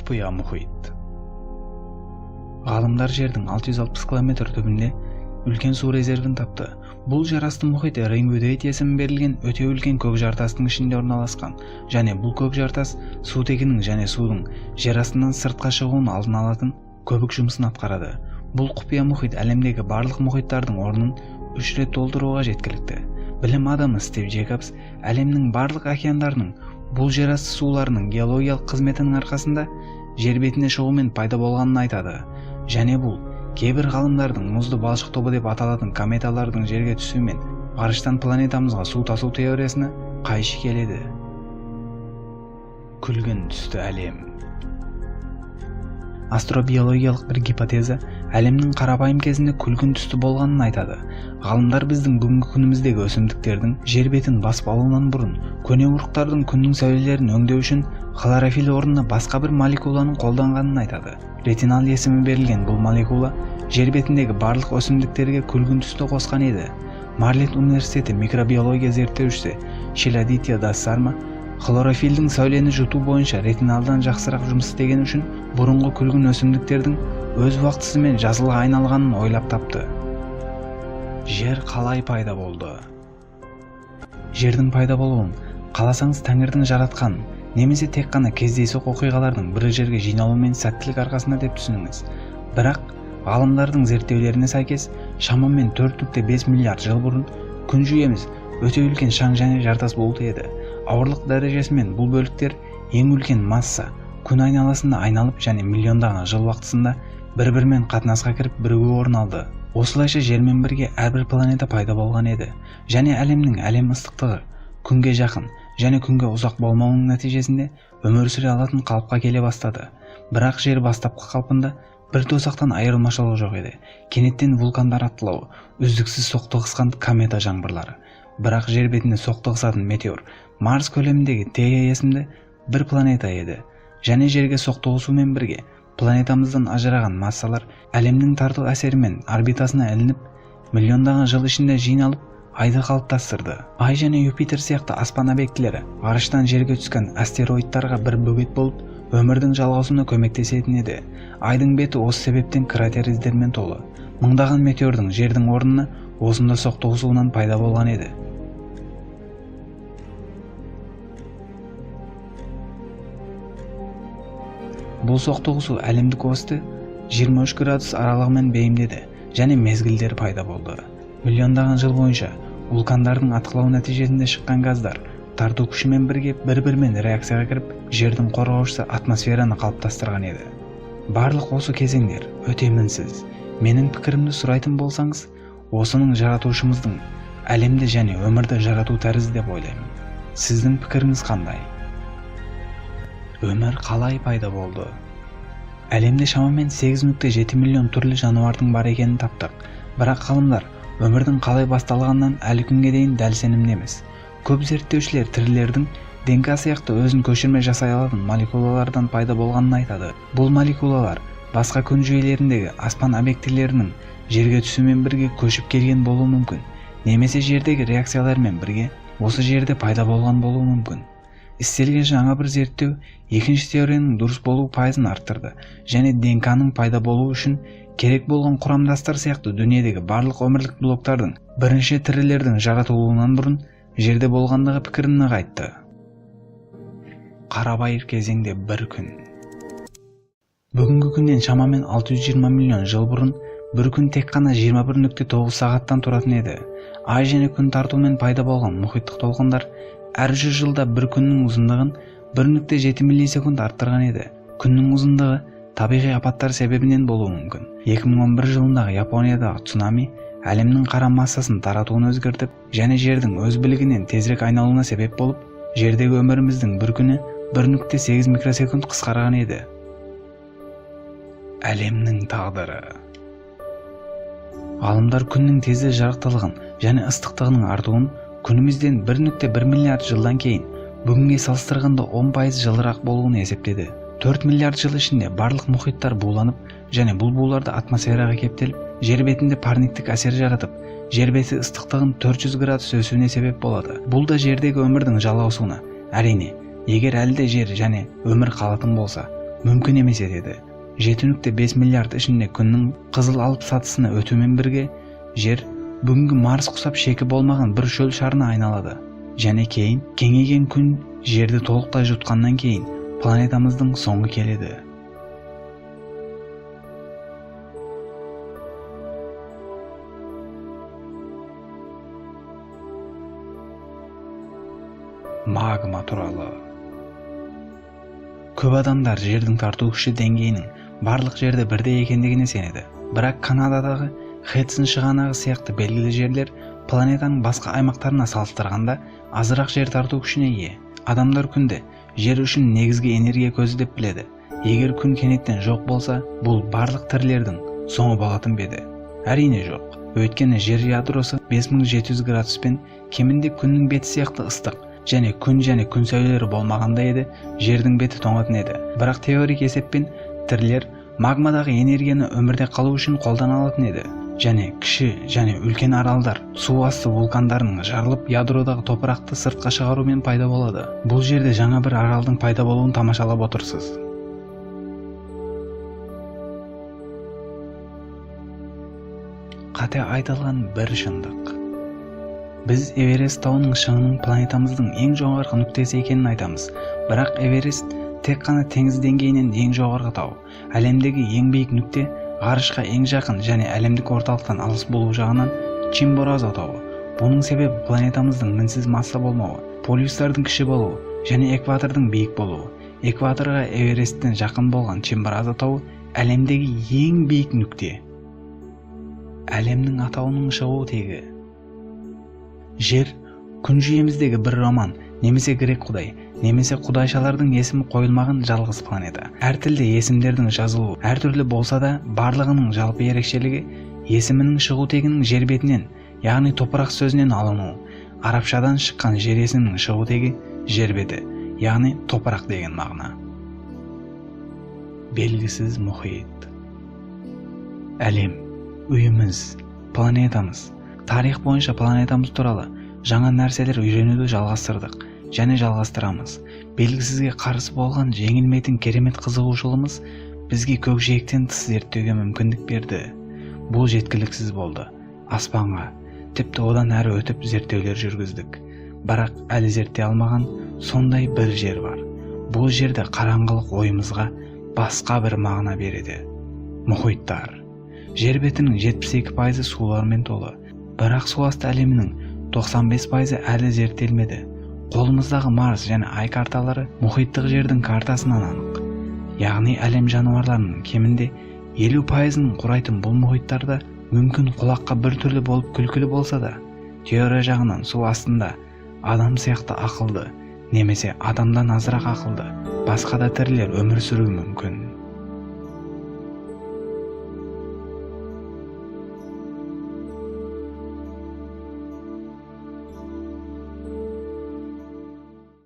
Құпия мұхит. Ғалымдар жердің 660 км түбінде үлкен су резервін тапты. Бұл жерасты мұхиты Рингвудейт есімі берілген өте үлкен көк жартастың ішінде орналасқан және бұл көк жартас сутегінің және судың жер астынан сыртқа шығуын алдын алатын көбік жұмысын атқарады. Бұл құпия мұхит әлемдегі барлық мұхиттардың орнын 3 рет толтыруға жеткілікті. Білім адамы Стив Джейкобс әлемнің барлық океандарының бұл жерасты суларының геологиялық қызметінің арқасында жер бетіне шығумен пайда болғанын айтады. Және бұл кейбір ғалымдардың мұзды балшық тобы деп аталатын кометалардың жерге түсуімен ғарыштан планетамызға су тасу теориясына қайшы келеді. Күлгін түсті әлем. Астробиологиялық бір гипотеза әлемнің қарапайым кезінде күлгін түсті болғанын айтады. Ғалымдар біздің бүгінгі күніміздегі өсімдіктердің жер бетін басып алуынан бұрын көне ұрықтардың күннің сәулелерін өңдеу үшін хлорофилл орнына басқа бір молекуланы қолданғанын айтады. Ретинал есімі берілген бұл молекула жер бетіндегі барлық өсімдіктерге күлгін түсті қосқан еді. Марлет университеті микробиология зерттеушісі Шиладитя Дас Сарма хлорофиллдің сәулені жұту бойынша ретиналдан жақсырақ жұмыс істегені үшін бұрынғы күлгін өсімдіктердің өз уақытысымен жасылға айналғанын ойлап тапты. Жер қалай пайда болды? Жердің пайда болуын қаласаңыз тәңірдің жаратқанын немесе тек қана кездейсоқ оқиғалардың бір жерге жиналуымен сәттілік арқасында деп түсініңіз. Бірақ ғалымдардың зерттеулеріне сәйкес шамамен 4,5 миллиард жыл бұрын күн жүйеміз өте үлкен шаң және жартас болды еді. Ауырлық дәрежесімен бұл бөліктер ең үлкен масса күн айналасында айналып және миллиондаған жыл уақытысында бір-бірімен қатынасқа кіріп бірігу орын алды. Осылайша жермен бірге әрбір планета пайда болған еді. Және әлемнің әлем ыстықтығы күнге жақын және күнге ұзақ болмауының нәтижесінде өмір сүре алатын қалыпқа келе бастады. Бірақ жер бастапқы қалпында бір тозақтан айырмашылығы жоқ еді. Кенеттен вулкандар атқылауы, үздіксіз соқтығысқан комета жаңбырлары. Бірақ жер бетіне соқтығысатын метеор Марс көлеміндегі Тея есімді бір планета еді. Және жерге соқтығысумен бірге планетамыздан ажыраған массалар әлемнің тарту әсерімен орбитасына ілініп, миллиондаған жыл ішінде жиналып, айды қалыптастырды. Ай және Юпитер сияқты аспан объектілері ғарыштан жерге түскен астероидтарға бір бөгет болып, өмірдің жалғасуына көмектесетін еді. Айдың беті осы себептен кратер іздерімен толы. Мыңдаған метеордың жердің орнына осында соқтығысуынан пайда болған еді. Бұл соқтығысу әлемдік осьті 23 градус аралығымен бейімдеді және мезгілдер пайда болды. Миллиондаған жыл бойынша вулкандардың атқылау нәтижесінде шыққан газдар тарту күшімен бірге бір-бірімен реакцияға кіріп, жердің қорғаушысы атмосфераны қалыптастырған еді. Барлық осы кезеңдер өте мінсіз. Менің пікірімді сұрайтын болсаңыз, осының жаратушымыздың әлемді және өмірді жарату тәрізді деп ойлаймын. Сіздің пікіріңіз қандай? Өмір қалай пайда болды? Әлемде шамамен 8,7 миллион түрлі жануардың бар екенін таптық. Бірақ ғалымдар өмірдің қалай басталғанынан әлі күнге дейін дәл сенімді емес. Көп зерттеушілер тірілердің ДНК сияқты өзін көшірме жасай алатын молекулалардан пайда болғанын айтады. Бұл молекулалар басқа күн жүйелеріндегі аспан объектілерінің жерге түсуімен бірге көшіп келген болуы мүмкін, немесе жердегі реакциялармен бірге осы жерде пайда болған болуы мүмкін. Істелген жаңа бір зерттеу екінші теорияның дұрыс болу пайызын арттырды және ДНК-ның пайда болуы үшін керек болған құрамдастар сияқты дүниедегі барлық өмірлік блоктардың бірінші тірілердің жаратылуынан бұрын жерде болғандығы пікірін нығайтты. Қарабайыр кезеңде бір күн. Бүгінгі күннен шамамен 620 миллион жыл бұрын бір күн тек қана 21,9 сағаттан тұратын еді. Ай және күн тартуымен пайда болған мұхиттық толқындар әр 100 жылда бір күннің ұзындығын 1,7 миллисекунд арттырған еді. Күннің ұзындығы табиғи апаттар себебінен болуы мүмкін. 2011 жылындағы Япониядағы цунами әлемнің қара массасын таратуын өзгертіп, және жердің өз білігінен тезірек айналуына себеп болып, жердегі өміріміздің бір күні 1,8 микросекунд қысқарған еді. Әлемнің тағдыры. Ғалымдар күннің тезді жарықтылығын және ыстықтығының артуын күнімізден 1,1 миллиард жылдан кейін бүгінге салыстырғанда 10% жылырақ болуын есептеді. 4 миллиард жыл ішінде барлық мұхиттар буланып және бұл буларды атмосфераға кептеліп, жер бетінде парниктік әсер жаратып, жер беті ыстықтығын 400 градус өсуіне себеп болады. Бұл да жердегі өмірдің жалғасуына, әрине, егер әлі де жер және өмір қалатын болса, мүмкін емес етеді. 7,5 миллиард ішінде күннің қызыл алып сатысына өтумен бірге жер бүгінгі Марс құсап шекі болмаған бір шөл шарына айналады. Және кейін кеңейген күн жерді толықтай жұтқаннан кейін планетамыздың соңы келеді. Магма туралы. Көп адамдар жердің тарту күші деңгейінің барлық жерде бірдей екендігіне сенеді. Бірақ Канададағы Хедсон шығанағы сияқты белгілі жерлер планетаның басқа аймақтарына салыстырғанда азырақ жер тарту күшіне ие. Адамдар күнді жер үшін негізгі энергия көзі деп біледі. Егер күн кенеттен жоқ болса, бұл барлық тірілердің соңы болатын ба еді? Әрине жоқ. Өйткені жер ядросы 5700 градуспен кемінде күннің беті сияқты ыстық және күн және күн сәулелері болмағанда еді, жердің беті тоңатын еді. Бірақ теорик есеппен тірілер магмадағы энергияны өмірде қалу үшін қолдана алатын еді. Және кіші және үлкен аралдар су асты вулкандарының жарылып ядродағы топырақты сыртқа шығарумен пайда болады. Бұл жерде жаңа бір аралдың пайда болуын тамашалап отырсыз. Қате айтылған бір шындық. Біз Эверест тауының шыңының планетамыздың ең жоғарғы нүктесі екенін айтамыз. Бірақ Эверест тек қана теңіз деңгейінен ең жоғарғы тау. Әлемдегі ең биік нүкте ғарышқа ең жақын және әлемдік орталықтан алыс болу жағынан Чимборазо тауы. Бұның себебі планетамыздың мінсіз масса болмауы, полюстардың кіші болуы және экватордың биік болуы. Экваторға Эвересттен жақын болған Чимборазо тауы әлемдегі ең биік нүкте. Әлемнің атауының шығу тегі. Жер күн жүйеміздегі бір роман, немесе грек құдай, немесе құдайшалардың есімі қойылмаған жалғыз планета. Әр тілде есімдердің жазылуы әртүрлі болса да, барлығының жалпы ерекшелігі есімінің шығу тегінің жер бетінен, яғни топырақ сөзінен алынуы. Арабшадан шыққан жер есімінің шығу тегі жер беті, яғни топырақ деген мағына. Белгісіз мұхит. Әлем, үйіміз, планетамыз. Тарих бойынша планетамыз туралы жаңа нәрселер үйренуді жалғастырдық және жалғастырамыз. Белгісізге қарсы болған жеңілмейтін керемет қызығушылығымыз бізге көкжиектен тыс зерттеуге мүмкіндік берді. Бұл жеткіліксіз болды. Аспанға, тіпті одан әрі өтіп зерттеулер жүргіздік. Бірақ әлі зерттей алмаған сондай бір жер бар. Бұл жерде қараңғылық ойымызға басқа бір мағына береді. Мұхиттар. Жер бетінің 72% сулармен толы. Бірақ су асты әлемінің 95% әлі зерттелмеді. Қолымыздағы Марс және Ай карталары мұхиттық жердің картасынан анық. Яғни әлем жануарларының кемінде 50%-ын құрайтын бұл мұхиттарда мүмкін құлаққа бір түрлі болып күлкілі болса да, теория жағынан су астында адам сияқты ақылды немесе адамдан азырақ ақылды басқа да тірілер өмір сүруі мүмкін.